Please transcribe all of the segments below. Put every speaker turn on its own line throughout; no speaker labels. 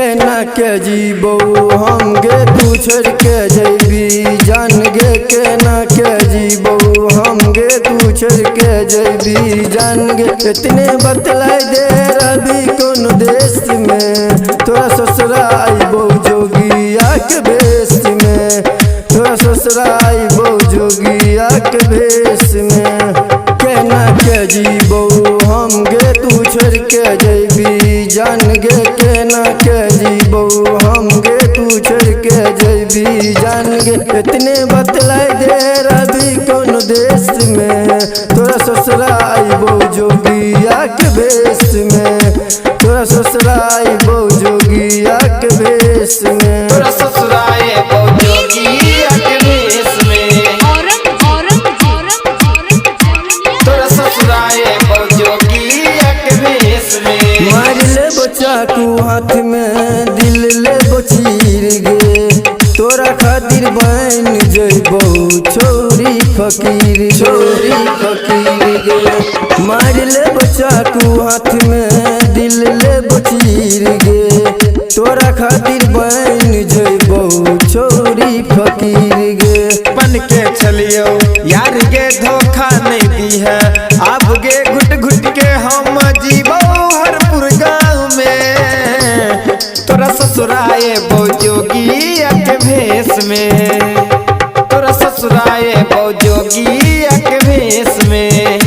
केना के जीबो हम गे तू छोड़ के जैबी जान गे, केना के जीबो हम गे तू छोड़ के जैबी जान गे। इतने बतलाई दे रवि कौन देश में, तोरा ससुरा अइबो जोगिया के भेष में, तोरा ससुरा अइबो जोगिया के भेष में। केना के जीबो हम गे तू छोड़ के जैबी जान गे, केना के जीबो हम गे तू छोड़ के जैबी जान गे। इतने बतलाई दे रवि कौन देश में, तोरा ससुरा अइबो जोगिया के भेष में, तोरा ससुरा अइबो जोगिया के भेष में,
तोरा ससुरा अइबो जोगिया के भेष में, तोरा ससुरा अइबो जोगिया के भेष में।
मार ले चाकू हाथ में दिल ले चीर गे, तोरा खातिर बन जइबो छोरी फकीर, छोरी फकीर गे। मार ले चाकू हाथ में दिल ले चीर गे, तोरा खातिर बन जइबो छोरी फकीर गे।
बन के चलियो यार गे धोखा नहीं दी है, अब गे घुट घुट के हम जीवो हरपुर गाँव में, तोरा ससुरा अइबो जोगिया के भेष में, तोरा ससुरा अइबो जोगिया के भेष में,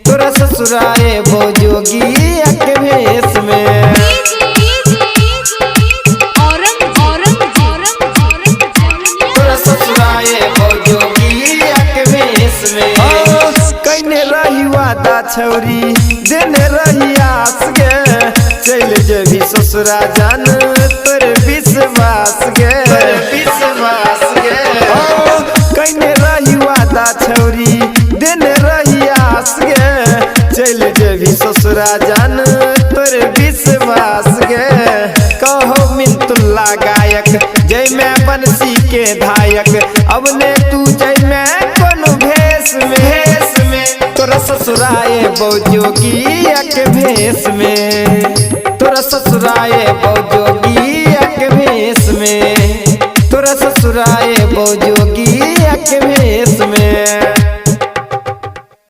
तोरा ससुरा अइबो जोगिया के भेष में। तोरा ससुरा अइबो जोगिया के भेष में। कइने रही वादा छौरी देने रही आस गे, चल जेबी ससुरा जान तोरे विश्वास गे, विश्वास गे। कइने रही वादा छौरी देने रही आस गे, चल जेबी ससुरा जान तोरे विश्वास गे। कहो मिंतुल्ला गायक जय मैं बंसी के धायक, अब ने तू जय मैं कोनो भेष में, भेष में। तोरा ससुरा अइबो जोगिया के भेष में, तोरा ससुरा अइबो जोगिया के भेष में, तोरा ससुरा अइबो जोगिया के भेष में।